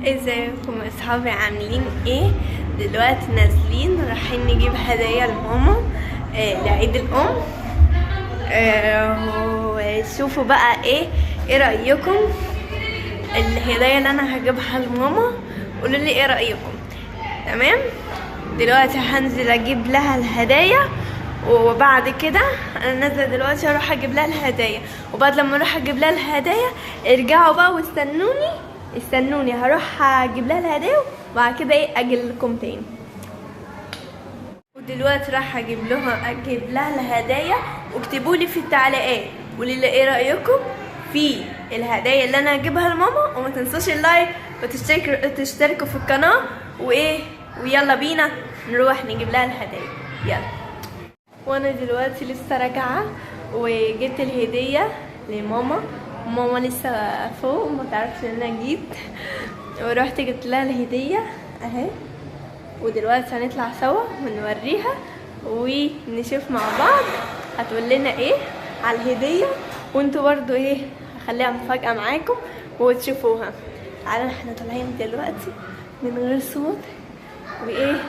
ازيكم اصحابي، عاملين ايه؟ دلوقتي نازلين رايحين نجيب هدايا لماما لعيد الام. وشوفوا بقى ايه رايكم الهدايا اللي انا هجيبها لماما، قولوا لي ايه رايكم. تمام، دلوقتي هنزل اجيب لها الهدايا، وبعد كده انا نازله دلوقتي اروح اجيب لها الهدايا، وبعد لما اروح اجيب لها الهدايا ارجعوا بقى واستنوني، استنوني هروح اجيب لها الهدايا، وبعد كده ايه اجي لكم تاني. ودلوقتي راح اجيب لها الهدايا، واكتبوا لي في التعليقات قولوا لي ايه رايكم في الهدايا اللي انا هجيبها لماما، وما تنسوش ال like وتشتركوا في القناة، وايه ويلا بينا نروح نجيب لها الهدايا. يلا. وانا دلوقتي لسه راجعه وجبت الهدية لماما، ماما لسه فوق وما تعرفش ان انا جيت، ورحت جبت لها الهدية اهي. ودلوقتي هنطلع سوا ونوريها ونشوف مع بعض هتقول لنا ايه على الهدية، وانتوا برضو ايه هخليها مفاجاة معاكم وتشوفوها. تعالوا احنا طالعين دلوقتي من غير صوت، وايه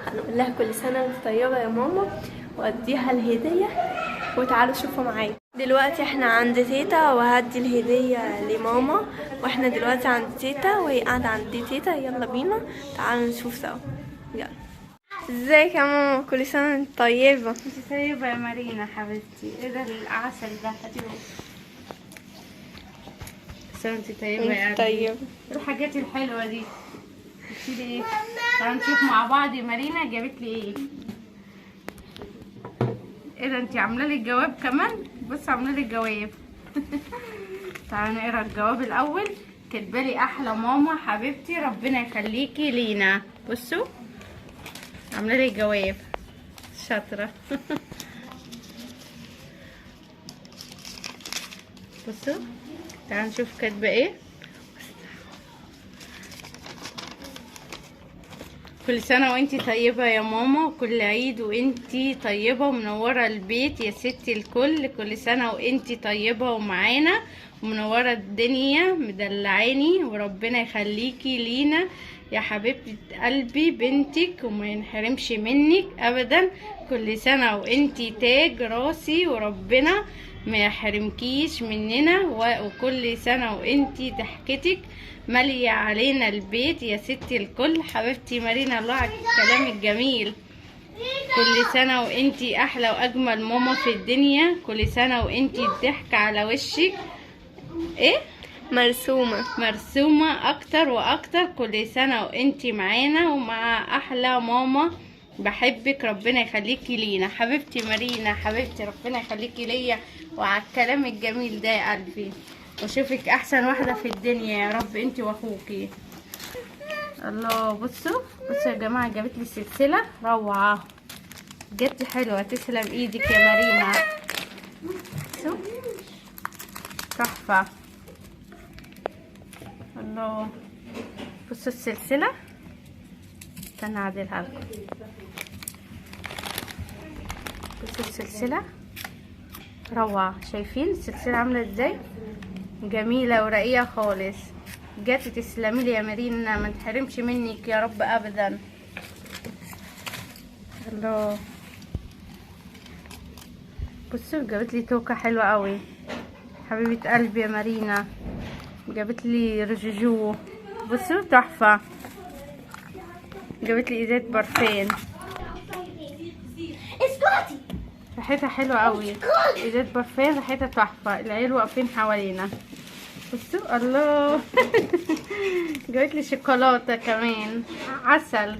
هنقول لها كل سنة وانت طيبة يا ماما، واديها الهدية، وتعالوا شوفوا معايا. دلوقتي احنا عند تيتا وهدي الهدية لماما، واحنا دلوقتي عند تيتا وهي قاعدة عند تيتا. يلا بينا تعالوا نشوف سوا. يلا. ازيك يا ماما؟ كل سنة وانت طيبة. انت طيبة يا مارينا حبيبتي. ايه ده العسل ده؟ كل سنة وانت طيبة يا قلبي. طيب الحاجات الحلوة دي جبتي لي ايه؟ تعالوا نشوف مع بعض يا مارينا جابت لي ايه. ايه ده انتي عامله لي الجواب كمان؟ بصي عامله لي الجواب. تعالوا نقرا الجواب الاول. كاتبه لي احلى ماما حبيبتي ربنا يخليكي لينا. بصوا عامله لي الجواب، شاطرة. بصوا تعالوا نشوف كاتبه ايه. كل سنة وانتي طيبة يا ماما، وكل عيد وانتي طيبة ومنورة البيت يا ستي الكل. كل سنة وانتي طيبة ومعانا ومنورة الدنيا مدلعاني، وربنا يخليكي لينا يا حبيبة قلبي بنتك وما ينحرمش منك ابدا. كل سنة وانتي تاج راسي وربنا ما يحرمكيش مننا، وكل سنة وانتي ضحكتك مالية علينا البيت يا ستي الكل. حبيبتي مارينا الله على الكلام الجميل. كل سنة وانتي احلى واجمل ماما في الدنيا. كل سنة وانتي الضحك على وشك ايه مرسومة مرسومة اكتر واكتر. كل سنة وانتي معانا ومع احلى ماما، بحبك ربنا يخليكي لينا. حبيبتي مارينا حبيبتي ربنا يخليكي ليا وعلى الكلام الجميل ده يا قلبي، واشوفك احسن واحدة في الدنيا يا رب انتي واخوكي. الله. بصوا بصوا يا جماعة جابت لي سلسلة روعه بجد حلوة، تسلم ايدك يا مارينا. بصوا تحفة. الله. بصوا السلسلة، استنى اعدلها لكم. بصوا السلسلة روعه، شايفين السلسلة عامله ازاي؟ جميلة ورقيقه خالص بجد. تسلمي لي يا مارينا، ما تحرمش منك يا رب ابدا. الله. بصوا جابت لي توكه حلوة قوي حبيبه قلبي يا مارينا. جابت لي رجوجو، بصوا تحفة. جابت لي ازازة برفان ريحتها حلوة قوي، ازازة برفان ريحتها تحفة. العيال واقفين حوالينا. بصوا الله. جابت لي شوكولاتة كمان عسل.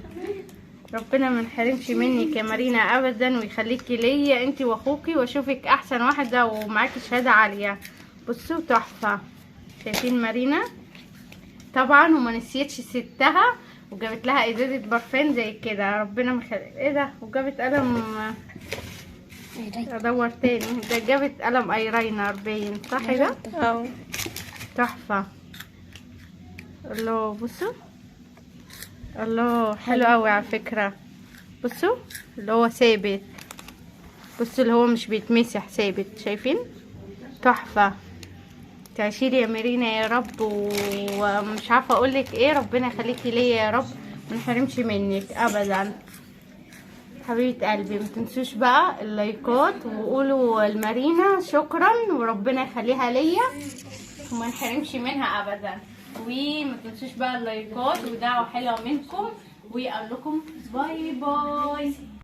ربنا ما يحرمش منك يا مارينا ابدا، ويخليكي ليا انتي واخوكي، واشوفك احسن واحدة ومعاكي شهادة عالية. بصوا تحفة. شايفين مارينا طبعا وما نسيتش ستها، وجابت لها ازازة برفان زي كده. ربنا مخلي ايه ده. وجابت قلم، ادور تاني، ده جابت قلم ايلاينر باين صح ده؟ اه تحفة. الله. بصوا الله حلو قوي على فكرة. بصوا اللي هو ثابت، بصوا اللي هو مش بيتمسح ثابت، شايفين تحفة. تعيشيلي يا مارينا يا رب، ومش عارفه اقولك ايه، ربنا يخليكي ليا يا رب، ما نحرمش منك ابدا حبيبه قلبي. ما تنسوش بقى اللايكات، وقولوا لمارينا شكرا وربنا يخليها ليا وما نحرمش منها ابدا. وما تنسوش بقى اللايكات ودعوة حلوة منكم، واقول لكم bye bye.